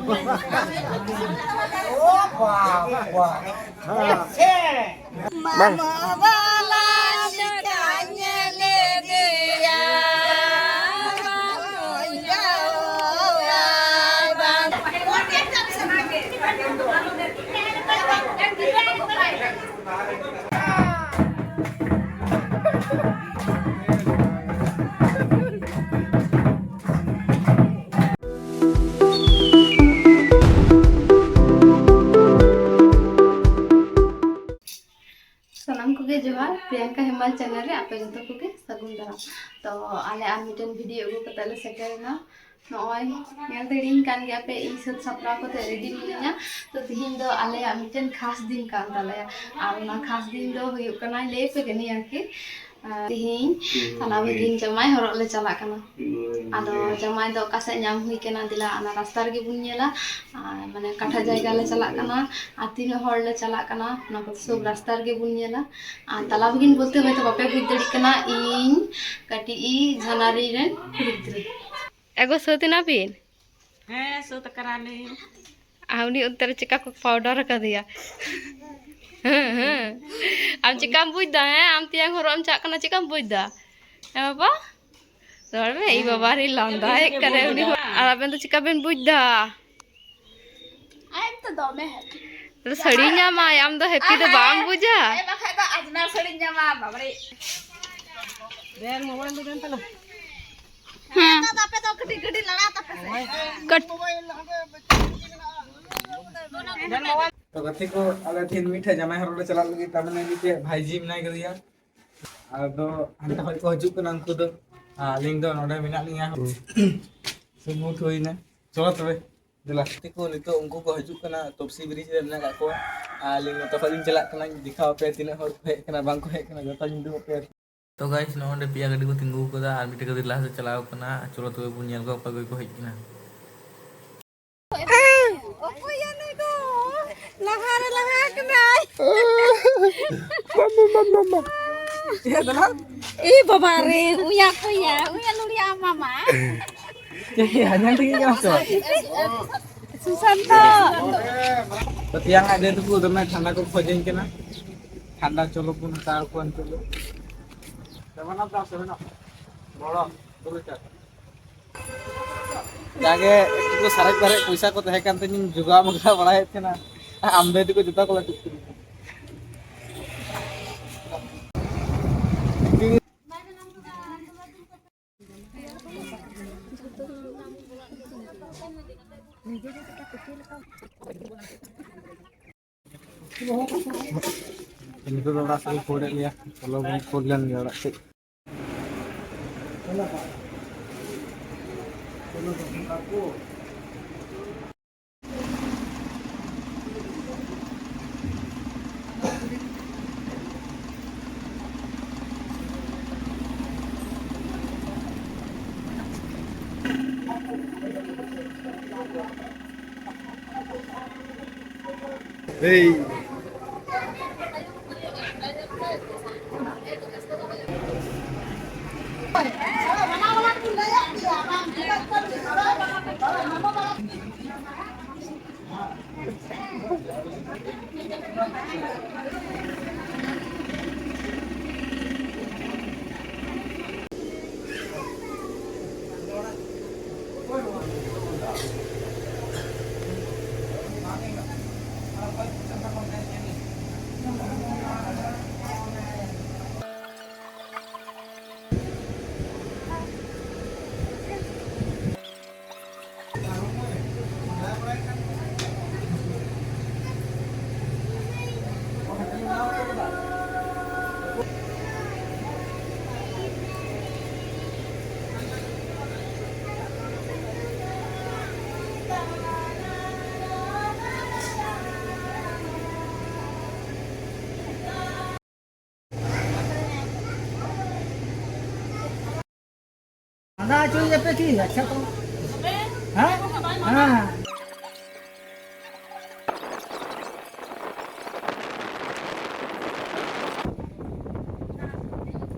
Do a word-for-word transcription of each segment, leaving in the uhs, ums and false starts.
ᱵᱟᱝ᱾ ᱢᱟᱢᱟ ᱵᱟᱞᱟ ᱪᱤᱠᱟᱹᱧ ᱞᱮᱫᱮᱭᱟ, ᱵᱟᱝ ᱦᱩᱭᱩᱜᱼᱟ, ᱵᱟᱝ᱾ ᱥᱟᱱᱟᱢ ᱠᱚᱜᱮ ᱡᱚᱦᱟᱨ, ᱯᱨᱤᱭᱟᱝᱠᱟ ᱦᱮᱢᱟᱞ ᱪᱮᱱᱮᱞ ᱨᱮ ᱟᱯᱮ ᱡᱚᱛᱚ ᱠᱚᱜᱮ ᱥᱟᱹᱜᱩᱱ ᱫᱟᱨᱟᱢ᱾ ᱛᱚ ᱟᱞᱮ ᱟᱨ ᱢᱤᱫᱴᱮᱱ ᱵᱷᱤᱰᱤᱭᱳ ᱟᱹᱜᱩ ᱠᱟᱛᱮ ᱞᱮ ᱥᱮᱴᱮᱨᱮᱱᱟ᱾ ᱱᱚᱜᱼᱚᱭ ᱧᱮᱞ ᱫᱟᱲᱮᱭᱟᱹᱧ ᱠᱟᱱ ᱜᱮᱭᱟ ᱯᱮ, ᱤᱧ ᱥᱟᱹᱛ ᱥᱟᱯᱲᱟᱣ ᱠᱟᱛᱮ ᱨᱮᱰᱤ ᱢᱤᱱᱟᱹᱧᱟ᱾ ᱛᱚ ᱛᱤᱦᱤᱧ ᱫᱚ ᱟᱞᱮᱭᱟᱜ ᱢᱤᱫᱴᱮᱱ ᱠᱷᱟᱥ ᱫᱤᱱ ᱠᱟᱱ ᱛᱟᱞᱮᱭᱟ, ᱟᱨ ᱚᱱᱟ ᱠᱷᱟᱥ ᱫᱤᱱ ᱫᱚ ᱦᱩᱭᱩᱜ ᱠᱟᱱᱟ, ᱞᱟᱹᱭ ᱟᱯᱮ ᱠᱟᱹᱱᱟᱹᱧ ᱟᱨᱠᱤ, ᱟᱨ ᱛᱤᱦᱤᱧ ᱛᱟᱞᱟ ᱵᱟᱹᱜᱤᱱ ᱡᱟᱢᱟᱭ ᱦᱚᱨᱚᱜ ᱞᱮ ᱪᱟᱞᱟᱜ ᱠᱟᱱᱟ᱾ ᱟᱫᱚ ᱡᱟᱢᱟᱭ ᱫᱚ ᱚᱠᱟ ᱥᱮᱫ ᱧᱟᱢ ᱦᱩᱭ ᱠᱟᱱᱟ, ᱫᱮᱞᱟ ᱚᱱᱟ ᱨᱟᱥᱛᱟ ᱨᱮᱜᱮ ᱵᱚᱱ ᱧᱮᱞᱟ᱾ ᱟᱨ ᱢᱟᱱᱮ ᱚᱠᱟᱴᱷᱟ ᱡᱟᱭᱜᱟ ᱞᱮ ᱪᱟᱞᱟᱜ ᱠᱟᱱᱟ ᱟᱨ ᱛᱤᱱᱟᱹᱜ ᱦᱚᱲ ᱞᱮ ᱪᱟᱞᱟᱜ ᱠᱟᱱᱟ, ᱚᱱᱟ ᱠᱚᱫᱚ ᱥᱚᱵ ᱨᱟᱥᱛᱟ ᱨᱮᱜᱮ ᱵᱚᱱ ᱧᱮᱞᱟ᱾ ᱟᱨ ᱛᱟᱞᱟ ᱵᱟᱹᱜᱤᱱ ᱵᱚᱞᱛᱮ ᱦᱚᱭᱛᱳ ᱵᱟᱯᱮ ᱵᱩᱡᱽ ᱫᱟᱲᱮᱭᱟᱜ ᱠᱟᱱᱟ, ᱤᱧ, ᱠᱟᱹᱴᱤᱡ ᱤᱡ ᱡᱷᱟᱱᱟᱨᱤ ᱨᱮᱱ ᱠᱩᱲᱤ ᱜᱤᱫᱽᱨᱟᱹ᱾ ᱮᱜᱳ, ᱥᱟᱹᱛ ᱮᱱᱟ ᱵᱤᱱ? ᱦᱮᱸ, ᱥᱟᱹᱛ ᱟᱠᱟᱱᱟᱞᱤᱧ᱾ ᱟᱨ ᱩᱱᱤ ᱚᱱᱛᱮ ᱨᱮ ᱪᱮᱠᱟ ᱠᱚ ᱯᱟᱣᱰᱟᱨ ᱟᱠᱟᱫᱮᱭᱟ᱾ ᱦᱮᱸ, ᱦᱮᱸ᱾ ᱟᱢ ᱪᱮᱠᱟᱢ ᱵᱩᱡᱽ ᱫᱟ? ᱦᱮᱸ, ᱟᱢ ᱛᱮᱭᱟᱝ ᱦᱚᱨᱚᱜ ᱮᱢ ᱪᱟᱜ ᱠᱟᱱᱟ, ᱪᱮᱠᱟᱢ ᱵᱩᱡᱽ ᱫᱟ? ᱦᱮᱸ ᱵᱟᱵᱟ? ᱨᱚᱲ ᱢᱮ, ᱤᱧ ᱵᱟᱵᱟ ᱨᱮ ᱞᱟᱸᱫᱟᱭᱮᱫ ᱠᱟᱱᱟᱭ ᱩᱱᱤ ᱦᱚᱸ᱾ ᱟᱨ ᱟᱵᱮᱱ ᱫᱚ ᱪᱮᱠᱟ ᱵᱮᱱ ᱵᱩᱡᱽ ᱫᱟ? ᱟᱢ ᱫᱚ ᱫᱚᱢᱮ ᱦᱮᱯᱤ᱾ ᱥᱟᱹᱲᱤ ᱧᱟᱢᱟᱭ, ᱟᱢ ᱫᱚ ᱦᱮᱯᱤ ᱫᱚ ᱵᱟᱢ ᱵᱩᱡᱟ? ᱦᱮᱸ, ᱵᱟᱠᱷᱟᱡ ᱫᱚ ᱟᱡᱽᱱᱟᱨ ᱥᱟᱹᱲᱤᱧ ᱧᱟᱢᱟ, ᱵᱟᱵᱟᱨᱮ᱾ ᱫᱮᱱ ᱢᱳᱵᱟᱭᱤᱞ ᱫᱚ ᱫᱮᱱ ᱛᱟᱞᱟᱝ᱾ ᱦᱮᱸ᱾ ᱱᱮᱛᱟᱨ ᱫᱚ ᱟᱯᱮ ᱫᱚ ᱠᱟᱹᱴᱤᱡ ᱜᱟᱹᱰᱤ ᱞᱟᱲᱟ ᱛᱟᱯᱮ ᱥᱮ᱾ ᱠᱟᱹᱴ- ᱛᱚ ᱜᱟᱛᱮ ᱠᱚ, ᱟᱞᱮ ᱛᱮᱦᱮᱧ ᱢᱤᱫᱴᱷᱮᱡ ᱡᱟᱢᱟᱭ ᱦᱚᱨᱚᱜ ᱞᱮ ᱪᱟᱞᱟᱜ ᱞᱟᱹᱜᱤᱫ, ᱛᱟᱨ ᱢᱟᱱᱮ ᱢᱤᱫᱴᱮᱡ ᱵᱷᱟᱭᱡᱤ ᱢᱮᱱᱟᱭ ᱠᱟᱫᱮᱭᱟ᱾ ᱟᱫᱚ ᱦᱟᱱᱛᱮ ᱠᱷᱚᱡ ᱠᱚ ᱦᱤᱡᱩᱜ ᱠᱟᱱᱟ ᱩᱱᱠᱩ ᱫᱚ, ᱟᱨ ᱟᱹᱞᱤᱧ ᱫᱚ ᱱᱚᱰᱮ ᱢᱮᱱᱟᱜ ᱞᱤᱧᱟ᱾ ᱥᱩᱢᱩᱴ ᱦᱩᱭᱱᱟ᱾ ᱪᱚᱞᱚ ᱛᱚᱵᱮ, ᱫᱮᱞᱟ᱾ ᱜᱟᱛᱮ ᱠᱚ, ᱱᱤᱛᱚᱜ ᱩᱱᱠᱩ ᱠᱚ ᱦᱤᱡᱩᱜ ᱠᱟᱱᱟ, ᱛᱚᱯᱥᱤ ᱵᱨᱤᱡᱽ ᱨᱮ ᱢᱮᱱᱟᱜ ᱠᱟᱜ ᱠᱚᱣᱟ᱾ ᱟᱨ ᱟᱹᱞᱤᱧ ᱱᱚᱛᱮ ᱠᱷᱚᱡ ᱞᱤᱧ ᱪᱟᱞᱟᱜ ᱠᱟᱱᱟ, ᱫᱮᱠᱷᱟᱣ ᱟᱯᱮᱭᱟ ᱛᱤᱱᱟᱹᱜ ᱦᱚᱲ ᱠᱚ ᱦᱮᱡ ᱠᱟᱱᱟ, ᱵᱟᱝ ᱠᱚ ᱦᱮᱡ ᱠᱟᱱᱟ, ᱡᱚᱛᱚ ᱞᱤᱧ ᱩᱫᱩᱜ ᱟᱯᱮᱭᱟ᱾ ᱛᱚ ᱜᱟᱭᱥ, ᱱᱚᱜᱼᱚᱭ ᱱᱚᱰᱮ ᱯᱮᱭᱟ ᱜᱟᱹᱰᱤ ᱠᱚ ᱛᱤᱸᱜᱩ ᱠᱟᱫᱟ ᱟᱨ ᱢᱤᱫᱴᱮᱡ ᱜᱟᱹᱰᱤ ᱞᱟᱦᱟ ᱥᱮᱫ ᱪᱟᱞᱟᱣ ᱠᱟᱱᱟ᱾ ᱪᱚᱞᱚ ᱛᱚᱵᱮ ᱵᱚᱱ ᱧᱮᱞ ᱠᱚᱣᱟ ᱚᱠᱚᱭ ᱚᱠᱚᱭ ᱠᱚ ᱦᱮᱡ ᱠᱟᱱᱟ᱾ ᱚᱠᱚᱭᱭᱟ ᱱᱩᱭ ᱫᱚ? ᱞᱟᱦᱟ ᱨᱮ ᱞᱟᱦᱟ ᱠᱟᱱᱟᱭ᱾ ᱢᱟᱢᱟ, ᱢᱟᱢᱟ, ᱢᱟᱢᱟ᱾ ᱮ ᱵᱟᱵᱟ ᱨᱮ, ᱩᱭᱟ ᱠᱚᱭᱟ, ᱩᱭᱟ ᱞᱩᱲᱤᱭᱟ ᱢᱟᱢᱟ᱾ ᱪᱮᱫ ᱠᱤ ᱦᱟᱡᱟᱨ ᱴᱟᱠᱟ ᱠᱟᱱᱟ ᱥᱮ? ᱥᱟᱱᱛᱟᱲ᱾ ᱛᱮᱭᱟᱝ ᱟᱡ ᱫᱟᱹᱭ ᱛᱟᱠᱚ ᱫᱚᱢᱮ ᱴᱷᱟᱱᱰᱟ ᱠᱚ ᱠᱷᱚᱡᱟᱹᱧ ᱠᱟᱱᱟ᱾ ᱴᱷᱟᱱᱰᱟ ᱪᱚᱞᱚ ᱵᱚᱱ ᱦᱟᱛᱟᱣ ᱠᱚᱣᱟ ᱱᱤᱛᱚᱜ ᱫᱚ᱾ ᱥᱮᱵᱮᱱ ᱟᱯ ᱫᱟ, ᱥᱮᱵᱮᱱ ᱟᱯ᱾ ᱵᱚᱲᱚ, ᱫᱩ ᱞᱤᱴᱟᱨ᱾ ᱡᱟᱜᱮ ᱮᱠᱴᱩᱠᱩ ᱥᱟᱨᱮᱡ ᱵᱟᱨᱮᱡ ᱯᱚᱭᱥᱟ ᱠᱚ ᱛᱟᱦᱮᱸ ᱠᱟᱱ ᱛᱤᱧ ᱡᱚᱜᱟᱣ ᱢᱚᱜᱟᱣ ᱵᱟᱲᱟᱭᱮᱫ ᱛᱟᱦᱮᱱᱟ᱾ ᱟᱢ ᱫᱟᱹᱭ ᱛᱟᱠᱚ ᱡᱚᱛᱚ ᱠᱚ ᱞᱟᱹᱴᱩᱜ ᱠᱟᱱᱟ᱾ ᱱᱤᱛᱚᱜ ᱫᱚ ᱚᱲᱟᱜ ᱥᱮᱫ ᱠᱚ ᱠᱷᱳᱲᱮᱫ ᱞᱮᱭᱟ᱾ ᱪᱚᱞᱚ ᱵᱚᱱ ᱠᱷᱳᱲ ᱞᱮᱱ ᱜᱮ ᱚᱲᱟᱜ ᱥᱮᱫ᱾ ᱮᱭ᱾ ᱟᱫᱟ ᱦᱚᱪᱚᱭᱮᱫ ᱯᱮ ᱠᱤ? ᱟᱪᱪᱷᱟ ᱛᱚ᱾ ᱦᱮᱸ? ᱦᱮᱸ᱾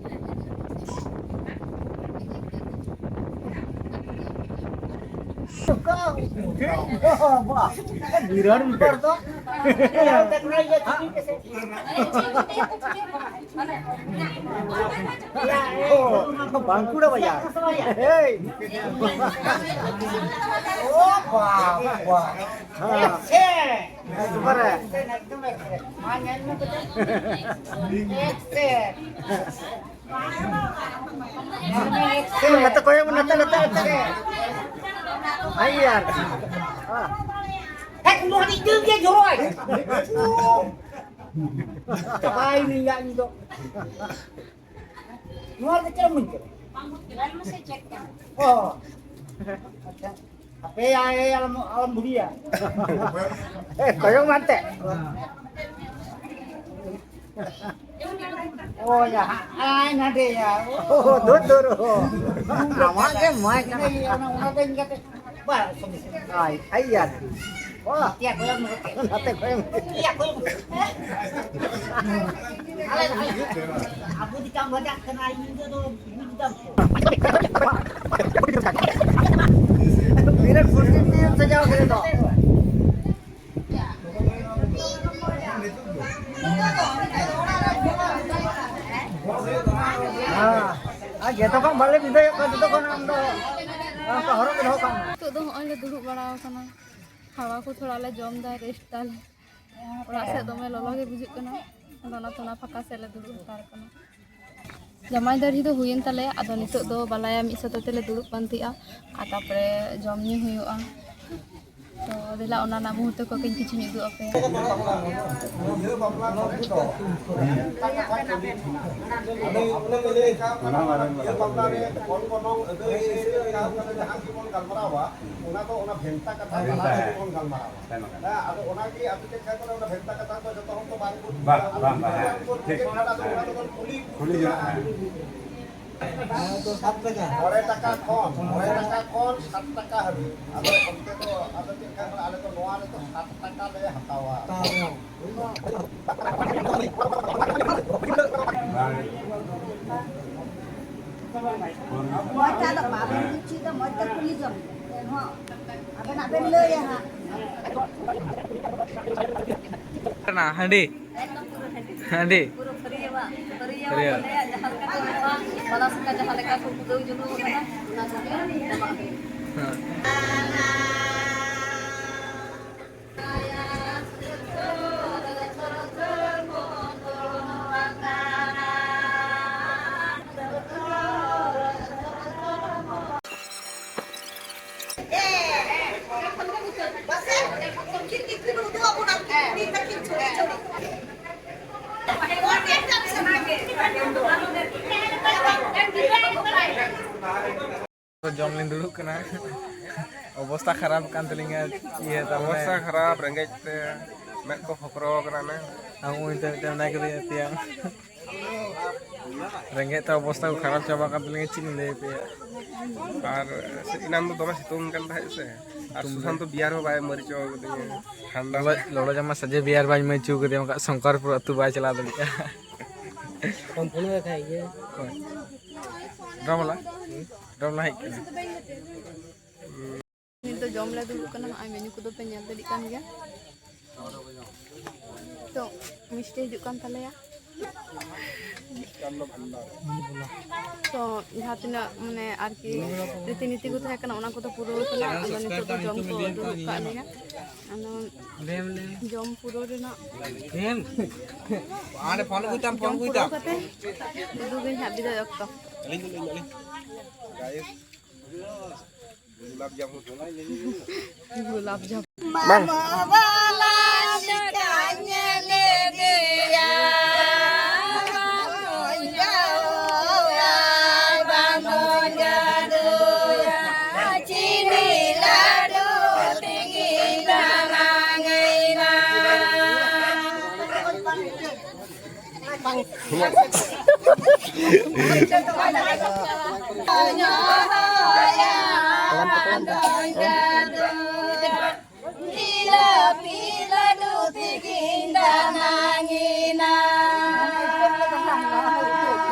ᱵᱤᱨᱟᱴ ᱵᱮᱯᱟᱨ ᱛᱚ᱾ ᱵᱟᱸᱠᱩᱲᱟ ᱵᱟᱡᱟᱨ᱾ ᱦᱮᱸ᱾ ᱮᱠᱵᱟᱨᱮ᱾ ᱱᱚᱛᱮ ᱠᱚᱭᱚᱜ ᱢᱮ, ᱱᱚᱛᱮ, ᱱᱚᱛᱮ, ᱱᱚᱛᱮ᱾ ᱟᱭ ᱭᱟᱨ᱾ ᱦᱮᱸ, ᱱᱚᱣᱟ ᱫᱚ ᱤᱧ ᱜᱮ ᱡᱚᱨᱚᱭ᱾ ᱪᱟᱵᱟᱭ ᱱᱤᱧ ᱤᱧ ᱫᱚ᱾ ᱱᱚᱣᱟ ᱫᱚ ᱪᱮᱫ ᱮᱢ ᱢᱮᱱ ᱠᱮᱫᱟ? ᱚ᱾ ᱟᱪᱪᱷᱟ᱾ ᱟᱯᱮ ᱭᱟ, ᱮ, ᱟᱞᱚᱢ, ᱟᱞᱚᱢ ᱵᱷᱩᱞᱤᱭᱟ᱾ ᱮ, ᱠᱚᱭᱚᱜ ᱢᱮ ᱮᱱᱛᱮ᱾ ᱚ, ᱭᱟ, ᱦᱟᱸᱜ, ᱟᱭ, ᱱᱟᱰᱮ, ᱭᱟ᱾ ᱚ, ᱫᱩᱨ, ᱫᱩᱨ, ᱚ᱾ ᱟᱢᱟᱜ ᱜᱮ ᱢᱟᱭ ᱠᱟᱱᱟ᱾ ᱚᱱᱟ, ᱚᱱᱟ ᱫᱚ ᱤᱧ ᱠᱟᱛᱮ᱾ ᱵᱟᱥ, ᱥᱚᱢᱚᱥᱥᱟ᱾ ᱟᱭ, ᱟᱭ, ᱭᱟ᱾ ᱚ᱾ ᱛᱤᱭᱟ ᱠᱚᱭᱚᱜ ᱢᱮ᱾ ᱱᱟᱛᱮ ᱠᱚᱭᱚᱜ ᱢᱮ᱾ ᱛᱤᱭᱟ ᱠᱚᱭᱚᱜ ᱢᱮ᱾ ᱟᱞᱮ, ᱟᱞᱮ, ᱟᱵᱚ ᱫᱤᱠᱟᱢ ᱵᱟᱡᱟᱜ ᱠᱟᱱᱟ, ᱤᱧ ᱫᱚ ᱵᱤᱨᱟᱴ ᱠᱩᱨᱥᱤ ᱛᱮᱢ ᱥᱟᱡᱟᱣ ᱠᱮᱫ ᱫᱚ᱾ ᱦᱮᱸ, ᱟᱨ ᱡᱚᱛᱚ ᱠᱷᱚᱱ ᱵᱷᱟᱞᱮ ᱵᱤᱫᱟᱹᱭᱚᱜ ᱠᱟᱱ, ᱡᱚᱛᱚ ᱠᱷᱚᱱ ᱟᱢ ᱫᱚ ᱚᱱᱠᱟ ᱦᱚᱨᱚᱜ ᱜᱮ ᱫᱚᱦᱚ ᱠᱟᱜ ᱢᱮ᱾ ᱱᱤᱛᱚᱜ ᱫᱚ ᱦᱚᱸᱜᱼᱚᱭ ᱞᱮ ᱫᱩᱲᱩᱵ ᱵᱟᱲᱟ ᱟᱠᱟᱱᱟ, ᱦᱟᱣᱟ ᱠᱚ ᱛᱷᱚᱲᱟ ᱞᱮ ᱡᱚᱢ ᱫᱟ, ᱨᱮᱥᱴ ᱫᱟᱞᱮ᱾ ᱚᱲᱟᱜ ᱥᱮᱫ ᱫᱚᱢᱮ ᱞᱚᱞᱚ ᱜᱮ ᱵᱩᱡᱩᱜ ᱠᱟᱱᱟ, ᱟᱫᱚ ᱚᱱᱟᱛᱮ ᱚᱱᱟ ᱯᱷᱟᱸᱠᱟ ᱥᱮᱫ ᱞᱮ ᱫᱩᱲᱩᱵ ᱦᱟᱛᱟᱲ ᱠᱟᱱᱟ᱾ ᱡᱟᱢᱟᱭ ᱫᱟᱹᱲᱦᱤ ᱫᱚ ᱦᱩᱭᱮᱱ ᱛᱟᱞᱮᱭᱟ, ᱟᱫᱚ ᱱᱤᱛᱚᱜ ᱫᱚ ᱵᱟᱞᱟᱭᱟ ᱢᱤᱫ ᱥᱟᱶᱛᱮ ᱛᱮᱞᱮ ᱫᱩᱲᱩᱵ ᱯᱟᱱᱛᱮᱜᱼᱟ, ᱟᱨ ᱛᱟᱯᱚᱨᱮ ᱡᱚᱢ ᱧᱩ ᱦᱩᱭᱩᱜᱼᱟ᱾ ᱛᱚ ᱫᱮᱞᱟ, ᱚᱱᱟ ᱨᱮᱱᱟᱜ ᱢᱩᱦᱩᱨᱛᱚ ᱠᱚ ᱠᱟᱹᱡ ᱠᱤᱪᱷᱩᱧ ᱩᱫᱩᱜ ᱟᱯᱮᱭᱟ᱾ ᱵᱤᱦᱟᱹ ᱵᱟᱯᱞᱟ ᱠᱚᱨᱮ ᱫᱚ ᱵᱷᱮᱱᱛᱟ ᱠᱟᱛᱷᱟ ᱠᱚ ᱞᱟᱹᱭ ᱴᱷᱤᱠᱟ᱾ ᱟᱫᱚ ᱚᱱᱮ ᱞᱟᱹᱭ ᱠᱟᱜ ᱵᱚᱱᱟ, ᱵᱤᱦᱟᱹ ᱵᱟᱯᱞᱟ ᱨᱮ ᱫᱷᱚᱱ ᱜᱚᱱᱚᱝ ᱟᱹᱫᱟᱹᱭ ᱨᱮ ᱡᱟᱦᱟᱸ ᱜᱮᱵᱚᱱ ᱜᱟᱞᱢᱟᱨᱟᱣᱟ, ᱚᱱᱟ ᱫᱚ ᱚᱱᱟ ᱵᱷᱮᱱᱛᱟ ᱠᱟᱛᱷᱟ ᱛᱟᱞᱟ ᱛᱮᱜᱮ ᱵᱚᱱ ᱜᱟᱞᱢᱟᱨᱟᱣᱟ᱾ ᱦᱮᱸ, ᱟᱫᱚ ᱚᱱᱟᱜᱮ ᱟᱯᱮ ᱪᱮᱫ ᱠᱷᱟᱱ ᱚᱱᱟ ᱵᱷᱮᱱᱛᱟ ᱠᱟᱛᱷᱟ ᱫᱚ ᱡᱚᱛᱚ ᱦᱚᱲ ᱫᱚ ᱵᱟᱝ ᱵᱚᱱ ᱵᱟᱝ, ᱵᱟᱝ, ᱵᱟᱝ, ᱦᱮᱸ, ᱵᱚᱱ ᱴᱷᱤᱠ᱾ ᱟᱫᱚ ᱚᱱᱟ ᱫᱚᱵᱚᱱ ᱠᱩᱞᱤ ᱠᱩᱞᱤ ᱡᱚᱝᱟ᱾ ᱦᱮᱸ, ᱛᱚ ᱥᱟᱛ ᱴᱟᱠᱟ᱾ ᱢᱚᱬᱮ ᱴᱟᱠᱟ ᱠᱷᱚᱱ, ᱢᱚᱬᱮ ᱴᱟᱠᱟ ᱠᱷᱚᱱ ᱥᱟᱛ ᱴᱟᱠᱟ ᱦᱟᱹᱵᱤᱡ᱾ ᱟᱫᱚ ᱚᱱᱛᱮ ᱫᱚ, ᱟᱫᱚ ᱪᱮᱫ ᱞᱮᱠᱟ ᱠᱟᱱᱟ, ᱟᱞᱮ ᱫᱚ ᱱᱚᱣᱟ ᱨᱮᱫᱚ ᱥᱟᱛ ᱴᱟᱠᱟ ᱞᱮ ᱦᱟᱛᱟᱣᱟ᱾ ᱦᱟᱛᱟᱣᱟ᱾ ᱢᱚᱡᱽ ᱛᱮ ᱟᱫᱚ ᱵᱟᱵᱮᱱ ᱵᱩᱡᱽ ᱪᱮᱫ ᱫᱚ, ᱢᱚᱡᱽ ᱛᱮ ᱠᱩᱞᱤ ᱡᱚᱝ ᱯᱮ᱾ ᱟᱵᱮᱱᱟᱜ ᱵᱮᱱ ᱞᱟᱹᱭᱟ ᱦᱟᱸᱜ᱾ ᱦᱟᱺᱰᱤ᱾ ᱮᱠᱫᱚᱢ ᱯᱩᱨᱟᱹ ᱦᱟᱺᱰᱤ᱾ ᱦᱟᱺᱰᱤ᱾ ᱯᱩᱨᱟᱹ ᱯᱷᱟᱹᱨᱭᱟᱹᱣᱟᱜ, ᱯᱷᱟᱹᱨᱭᱟᱹᱣᱟᱜ ᱯᱷᱟᱹᱨᱭᱟᱹ᱾ ᱠᱚ ᱞᱟᱹᱭᱟ, ᱡᱟᱦᱟᱸ ᱞᱮᱠᱟ ᱠᱚ ᱮᱢᱚᱜᱼᱟ, ᱵᱟᱞᱟ ᱥᱟᱠᱟ ᱡᱟᱦᱟᱸ ᱞᱮᱠᱟ ᱠᱚ ᱠᱩᱫᱟᱹᱣ ᱡᱚᱱᱚᱜ ᱠᱟᱱᱟ, ᱚᱱᱟ ᱠᱚᱜᱮ ᱪᱟᱵᱟᱜ ᱦᱩᱭᱩᱜᱼᱟ᱾ ᱦᱮᱸ᱾ ᱡᱚᱢ ᱞᱤᱧ ᱫᱩᱲᱩᱵ ᱠᱟᱱᱟ᱾ ᱚᱵᱚᱥᱛᱟ ᱠᱷᱟᱨᱟᱯ ᱠᱟᱱ ᱛᱟᱹᱞᱤᱧᱟ᱾ ᱤᱭᱟᱹ, ᱛᱟᱨᱢᱟᱱᱮ ᱚᱵᱚᱥᱛᱟ ᱠᱷᱟᱨᱟᱯ, ᱨᱮᱸᱜᱮᱡ ᱛᱮ ᱢᱮᱫ ᱠᱚ ᱠᱷᱚᱠᱨᱚ ᱠᱟᱱᱟ ᱱᱮ᱾ ᱟᱨ ᱩᱱᱤ ᱛᱮ ᱢᱤᱫᱴᱮᱱ ᱢᱮᱱᱟᱭ ᱠᱟᱫᱮᱭᱟ ᱛᱮᱭᱟᱝ᱾ ᱨᱮᱸᱜᱮᱡ ᱛᱮ ᱚᱵᱚᱥᱛᱟ ᱠᱚ ᱠᱷᱟᱨᱟᱯ ᱪᱟᱵᱟ ᱠᱟᱱ ᱛᱟᱹᱞᱤᱧᱟ, ᱪᱮᱫ ᱤᱧ ᱞᱟᱹᱭ ᱟᱯᱮᱭᱟ᱾ ᱟᱨ ᱮᱱᱟᱱ ᱫᱚ ᱫᱚᱢᱮ ᱥᱤᱛᱩᱝ ᱠᱟᱱ ᱛᱟᱦᱮᱸᱫ ᱥᱮ, ᱟᱨ ᱥᱤᱛᱩᱝ ᱥᱩᱥᱟᱱᱛᱚ ᱫᱚ᱾ ᱵᱤᱭᱟᱨ ᱦᱚᱸ ᱵᱟᱭ ᱢᱟᱹᱨᱤᱪ ᱦᱚᱪᱚ ᱠᱟᱫᱤᱧᱟ, ᱴᱷᱟᱱᱰᱟ᱾ ᱞᱚᱞᱚ, ᱞᱚᱞᱚ ᱡᱟᱢᱟ ᱥᱟᱡᱮ ᱵᱤᱭᱟᱨ ᱵᱟᱭ ᱢᱟᱹᱨᱤᱪ ᱦᱚᱪᱚ ᱠᱟᱫᱮᱭᱟ, ᱵᱟᱝᱠᱷᱟᱱ ᱥᱚᱝᱠᱚᱨᱯᱩᱨ ᱟᱹᱛᱩ ᱵᱟᱭ ᱪᱟᱞᱟᱣ ᱫᱟᱲᱮᱭᱟᱜᱼᱟ᱾ ᱯᱷᱳᱱ ᱯᱷᱳᱱ ᱠᱟᱛᱷᱟ ᱜᱮ᱾ ᱦᱳᱭ᱾ ᱰᱨᱟᱢ ᱵᱟᱞᱟ? ᱰᱨᱟᱢ ᱵᱟᱞᱟ ᱦᱮᱡ ᱠᱟᱱᱟ᱾ ᱱᱤᱛ ᱫᱚ ᱡᱚᱢ ᱞᱮ ᱫᱩᱲᱩᱵ ᱠᱟᱱᱟ᱾ ᱱᱚᱜᱼᱚᱭ ᱢᱮᱱᱩ ᱠᱚᱫᱚ ᱯᱮ ᱧᱮᱞ ᱫᱟᱲᱮᱭᱟᱜ ᱠᱟᱱ ᱜᱮᱭᱟ᱾ ᱛᱚ, ᱢᱤᱥᱴᱤ ᱦᱤᱡᱩᱜ ᱠᱟᱱ ᱛᱟᱞᱮᱭᱟ᱾ ᱛᱚ, ᱡᱟᱦᱟᱸ ᱛᱤᱱᱟᱹᱜ, ᱢᱟᱱᱮ, ᱟᱨᱠᱤ ᱨᱤᱛᱤ ᱱᱤᱛᱤ ᱠᱚ ᱛᱟᱦᱮᱸ ᱠᱟᱱᱟ, ᱚᱱᱟ ᱠᱚᱫᱚ ᱯᱩᱨᱟᱹᱣ ᱠᱟᱱᱟ᱾ ᱟᱫᱚ ᱱᱤᱛᱚᱜ ᱫᱚ ᱡᱚᱢ ᱠᱚ ᱫᱩᱲᱩᱵ ᱠᱟᱜ ᱞᱮᱭᱟ᱾ ᱟᱫᱚ ᱡᱚᱢ ᱯᱩᱨᱟᱹᱣ ᱨᱮᱱᱟᱜ, ᱟᱨᱮ ᱯᱷᱳᱱ ᱟᱹᱜᱩᱭ ᱛᱟᱢ, ᱯᱷᱳᱱ ᱡᱚᱢ ᱟᱹᱜᱩᱭ ᱯᱩᱨᱟᱹᱣ ᱛᱟᱢ᱾ ᱠᱟᱛᱮ ᱩᱫᱩᱜᱟᱹᱧ ᱦᱟᱸᱜ ᱵᱤᱫᱟᱹᱭ ᱚᱠᱛᱚ᱾ ᱟᱹᱞᱤᱧ ᱫᱚ, ᱟᱹᱞᱤᱧ ᱫᱚ, ᱟᱹᱞᱤᱧ᱾ ᱜᱩᱞᱟᱵ ᱡᱟᱢᱩᱱ᱾ ᱜᱩᱞᱟᱵ ᱡᱟᱢᱩᱱ᱾ ᱵᱟᱝ᱾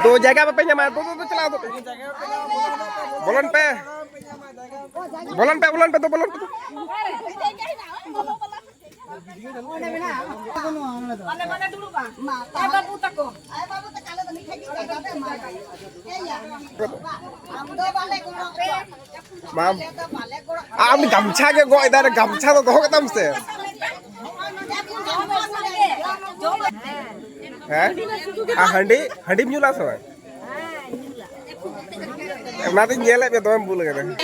ᱫᱩ ᱡᱟᱭᱜᱟ ᱵᱟᱯᱮ ᱧᱟᱢᱟ, ᱫᱩ, ᱫᱩ, ᱫᱩ, ᱪᱟᱞᱟᱣ ᱫᱩ᱾ ᱵᱚᱞᱚᱱ ᱯᱮ᱾ ᱵᱚᱞᱚᱱ ᱯᱮ, ᱵᱚᱞᱚᱱ ᱯᱮ, ᱫᱩ ᱵᱚᱞᱚᱱ ᱯᱮ᱾ ᱢᱟᱢ, ᱟᱢ ᱜᱟᱢᱪᱷᱟ ᱜᱮ ᱜᱚᱜ ᱮᱫᱟ ᱨᱮ, ᱜᱟᱢᱪᱷᱟ ᱫᱚ ᱫᱚᱦᱚ ᱠᱟᱛᱟᱢ ᱥᱮ᱾ ᱦᱮᱸ? ᱟᱨ ᱦᱟᱺᱰᱤ, ᱦᱟᱺᱰᱤᱢ ᱧᱩ ᱞᱟᱜᱼᱟ ᱥᱮ ᱵᱟᱝ? ᱚᱱᱟᱛᱤᱧ ᱧᱮᱞᱮᱫ ᱢᱮ, ᱫᱚᱢᱮᱢ ᱵᱩᱞ ᱠᱟᱱᱟ᱾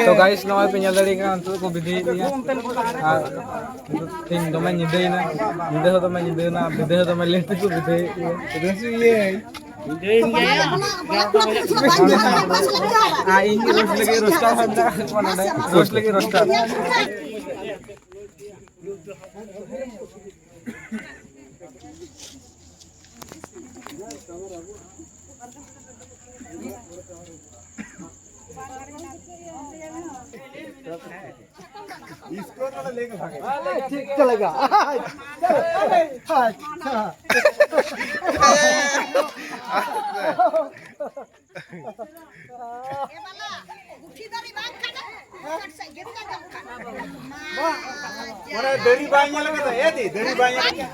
ᱛᱚ ᱜᱟᱭᱤᱥ, ᱱᱚᱜᱼᱚᱭ ᱯᱮ ᱧᱮᱞ ᱫᱟᱲᱮᱭᱟᱜ ᱠᱟᱱᱟ, ᱱᱤᱛᱚᱜ ᱠᱚ ᱵᱤᱫᱟᱹᱭᱮᱫ ᱞᱮᱭᱟ᱾ ᱟᱨ ᱛᱮᱦᱮᱧ ᱫᱚᱢᱮ ᱧᱤᱫᱟᱹᱭᱮᱱᱟ, ᱧᱤᱫᱟᱹ ᱦᱚᱸ ᱫᱚᱢᱮ ᱧᱤᱫᱟᱹᱭᱮᱱᱟ, ᱵᱤᱫᱟᱹ ᱦᱚᱸ ᱫᱚᱢᱮ ᱞᱮᱴ ᱛᱮᱠᱚ ᱵᱤᱫᱟᱹᱭᱮᱫ ᱞᱮᱭᱟ᱾ ᱟᱨ ᱤᱧ ᱜᱮ ᱨᱳᱥᱴ ᱞᱟᱹᱜᱤᱫ ᱨᱳᱥᱴᱟᱨ ᱦᱚᱸ ᱢᱮᱱᱟᱜ ᱠᱚᱣᱟ ᱱᱚᱰᱮ, ᱨᱳᱥᱴ ᱞᱟᱹᱜᱤᱫ ᱨᱳᱥᱴᱟᱨ᱾ इसको तो लेके भागे। ठीक चलेगा। अच्छा। ᱚᱱᱟ ᱫᱟᱨᱤ ᱵᱟᱭ ᱧᱮᱞ ᱠᱟᱫᱟ, ᱮ ᱫᱤ, ᱫᱟᱨᱤ ᱵᱟᱭ ᱧᱮᱞ ᱠᱟᱫᱟ᱾